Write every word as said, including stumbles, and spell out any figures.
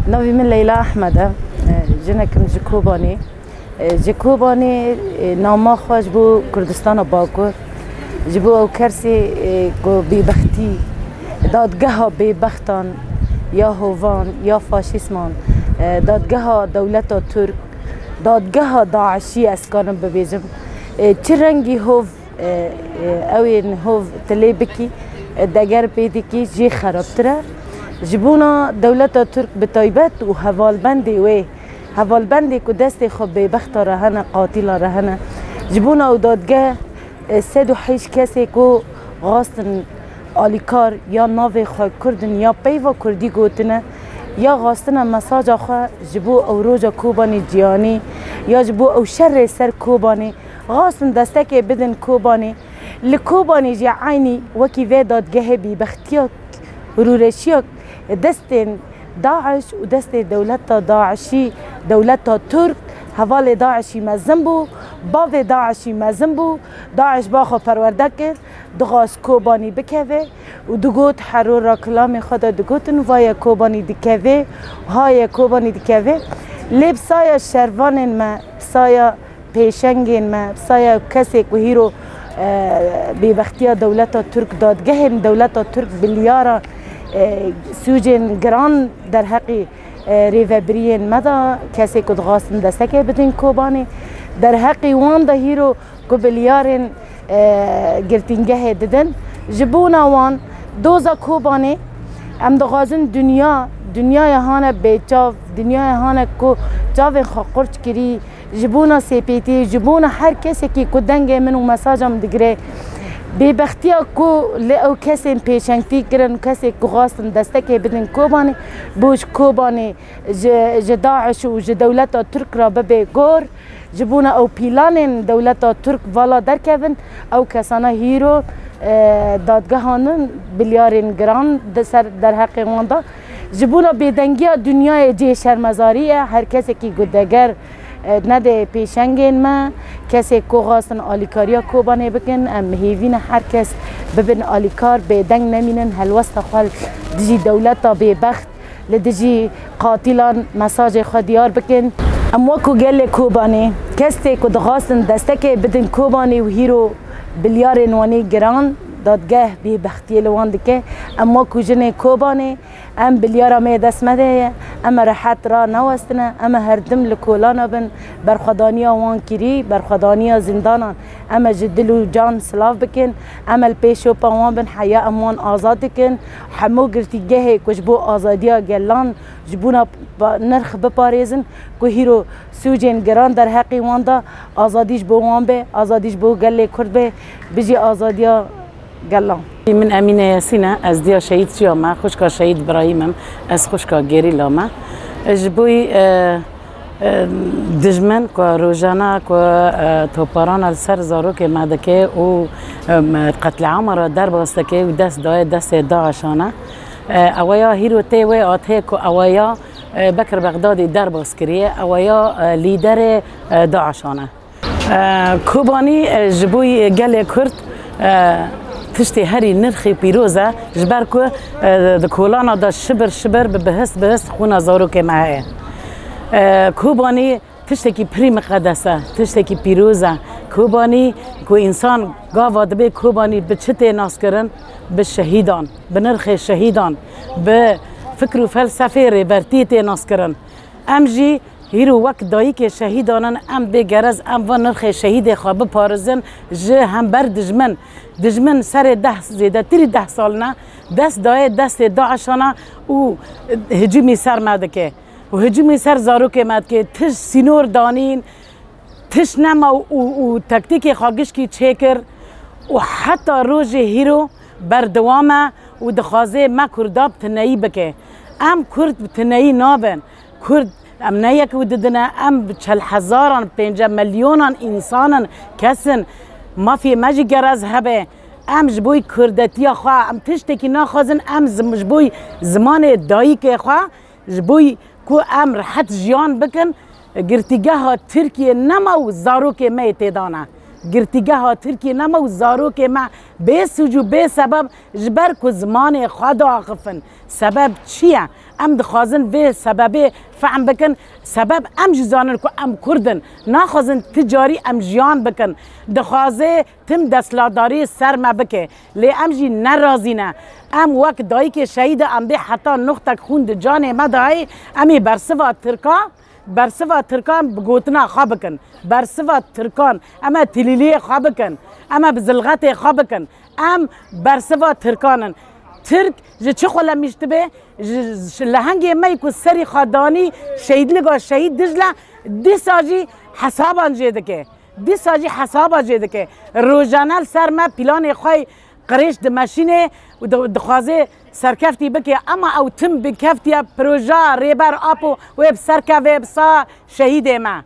Navê min Leyla Ehmed e. E, jinek im ji Kobanê. E, ji Kobanê, e, nama xwe ji bo Kurdistana Bakur, ji bo ew kesê, e, ku bêbextî, dadgeha bêbextan, ya hovan, ya faşîsman, e, dadgeha dewleta Tirk, dadgeha DAIŞî ez karim bibêjim. E, çi rengî hov, e, e, ew ên hov tu lê bikî, e, deger pê dikî, jê xerabtir e. Ji bona dewleta Tirk bi taybet û hevalbendê wê, hevalbendê ku destê xwe bêbexta re hene, qatîla re hene, ji bona ew dadgeh, e, sed û heşt kesê ku xastin alîkar ya navê xwe Kurd in ya peyva Kurdî gotine, ya xwastine mesaja xwe ji bo ew roja Kobanê cîhanî, ya ji bo ew şerê ser Kobanê, xwastin destekê bidin Kobanê. Li Kobanê jî eynî wekî vê dadgehê bîbextiya rûreşiya destên DAIŞ û destê dewleta DAIŞî, dewleta Tirk, hevalê DAIŞî mezin bû, bavê DAIŞî mezin bû, DAIŞ ba xwe perwerde kir, dixwast Kobanî bikeve û digot, herora kilamê xwe de digotin, vaye Kobanî dikeve, haye Kobanî dikeve. Lê bi saya şervanên me, bi saya pêşengên me, bi saya kesê ku hîro, e, bêbextiya dewleta Tirk, dadgehên dewleta Tirk bilyara, e, sûcên giran derheqî, e, rêvebiriyên me da, kesê ku dixwastin destekê bidin Kobanê, derheqî wan de hîro ku bilyarên, e, girtîngehê didin. Ji bona wan doza Kobanê em dixwazin dinya, dinyaya hane bêçav, dinyaya hane ku çavên xwe qurç kirî, ji bona C P T, ji bona her kesekî ku dengê min û mesaja min digire, bêbextiya ku li ew kesên pêşengtî kirin, kesê ku xwastin destekê bidin Kobanê, bo ji Kobanê, ji, ji DAIŞ û ji dewleta Tirk re bibe gor, ji bona ew pîlanên dewleta Tirk vala derkevin, ew kesana hîro, e, dadgehan in, bilyarên giran di ser derheqê wan da. Ji bona bêdengiya dinyayê cihê şermezarî ye, her kesekî ku deger, e, nede pêşengên me, kesê ku xwastin alîkariya Kobanê bikin, em hêvî ne her kes bibin alîkar, bêdeng nemînin, helwesta xwe li dijî dewleta bêbext, li dijî qatîlan mesajê xwe diyar bikin. Em wekû gelê Kobanê, kesê ku dixwastin destekê bidin Kobanê û hîro bilyarên wanê giran, dadgeh bêbextiyê li wan dike. Em wekû jinê Kobanê, em bilyara me yê dest me de ye, em ê rehet ra newestine, em ê herdim li kolana bin, berxwedaniya wan kirî, berxwedaniya zindanan, em ê ji dil û can silav bikin, em ê li pêş şopa wan bin, heya em wan azad dikin. Hemû girtîgehê ku ji bo azadiya gelan, ji bona pa-, nirx biparêzin, ku hîro sûcên giran derheqî wan da, azadî ji bo wan be, azadî ji bo gelê Kurd be, bijî azadiya gelan. Min Emîne Yasîn e, ez diya Şehîd Çiya me, xwişka Şehîd Birahîm im, ez xwişka gerîla me. Ji bo, e, e, dijmin ku rojana ku, e, toparana li ser zarokê me dike û, e, qetliama re derbas dike û dest daye destê DAIŞan e. E, ewe ya hîro tê wê atê ku ewe ya, e, Bekir Bexdadî derbas kiriye, ewe ya, e, lîderê, e, DAIŞan e. E, Kobanî, e, ji bo gelê Kurd, e, tiştê herî nirxî pîroz e, ji ber ku, e, di kolana de şibir şibir bi bihist bihist xwîna zarokê me heye. E, Kobanî tiştekî pirî miqedes e, tiştekî pîroz e. Kobanî ku însan gava dibê Kobanî bi çi tê naskirin? Bi şehîdan, bi nirxê şehîdan, bi fikr û felsefê Rêbertiyê tê naskirin. Em jî hîro wek dayikê şehîdan in, em bê gerez em va nirxê şehîdê xwe biparêzin ji hember dijmin. Dijmin serê deh, zêdetirî deh sal ne, dest dayê destê DAIŞana û hicûmî ser me dike. Û hicûmê ser zarokê me dike, tişt sînor danîn, tişt nema û, û, û tektîkê xwe gişkî çêkir û heta rojê hîro berdewam e û dixwaze me Kurda bi tineyî bike. Em Kurd bi tineyî nabin. Kurd, em ne yek û du din e, em bi çel hezaran, pênce milyonan însan in, kes in. Mafê me jî gerez hebe. Em ji bo kurdetiya xwe, em tiştekî naxwazin, em zim-, ji bo zimanê dayikê xwe, ji bo ku em rehet jiyan bikin, girtîgeha Tirkiyê nema û zarokê me yê tê de ne. Girtîgeha Tirkiyê nema û zarokê me bê sûc û bê sebeb ji ber ku zimanê xwe diaxifin. Sebeb çi ye? Em dixwazin vê sebebê fehm bikin. Sebeb em jî zanin ku em Kurd in. Naxwazin ti carî em jiyan bikin. Dixwaze tim desthilatdarî ser me bike. Lê em jî ne razî ne. Em wek dayikê şehîdê em bê heta nuqtek xûn di canê me de heye, em ê bersiva Tirkan, bersiva Tirkan bi gotina xwe bikin. Bersiva Tirkan, em ê tilîliyê xwe bikin. Em ê bi zilxetê xwe bikin. Em bersiva Tirkan in. Tirk ji çi xulemîş dibe? Ji, ji lehengê me ku serî xwe danî şehîdliga şehîd Dicle, dîsa jî hesaban jê dike. Dîsa jî hesaba jê dike. Rojane li ser me planê xwe qirêj dimeşîne û di-, dixwaze serkeftî bike. Ema ew tim bi keftiya proja Rêber Apo wê bi ser keve bi sa şehîdê me.